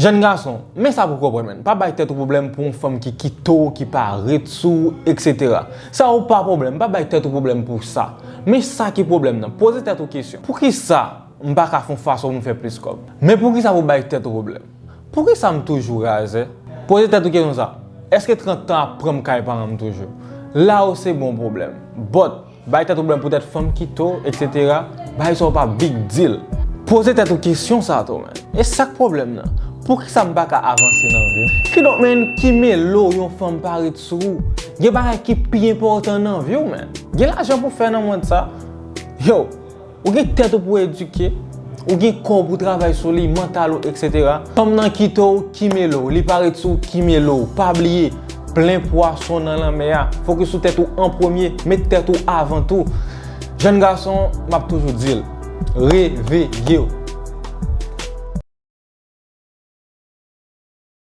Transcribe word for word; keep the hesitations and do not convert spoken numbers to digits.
Jèn gason, men sa pou konprann, man. Pa bay tèt ou pwoblèm pou yon fanm ki kite w, ki pa ret sou ou, et cetera. Sa yo pa pwoblèm, pa bay tèt ou pwoblèm pou sa. Men sa ki pwoblèm nan. Poze tèt ou kesyon. Poukisa m pa ka fè yon fason pou m fè plis kòb? Men poukisa pou bay tèt ou pwoblèm? Poukisa m toujou razè? Poze tèt ou kesyon sa. Èske trant tan ap pran m kay paran m toujou? La yo se bon pwoblèm. But, bay tèt ou pwoblèm poutèt fanm kite w, et cetera. Bagay sa yo pa big deal. Poze tèt ou kesyon sa tou, man. E sa k pwoblèm nan? Poukisa m pa ka avanse nan vi m? Kidonk, man, ki mele w yon fanm pa ret sou ou? Gen bagay ki pi enpòtan nan vi w, man. Gen lajan pou fè nan mond sa. Yo, ou gen tèt ou pou edike, ou gen kò w pou travay sou li, mantal ou, et cetera. Fanm nan kite w, ki mele w, li pa ret sou ou, ki mele w. Pa bliye, plen pwason nan lanmè a. Fokis sou tèt ou an premye, met tèt ou avan tou. Jèn gason, m ap toujou di l, reveye w.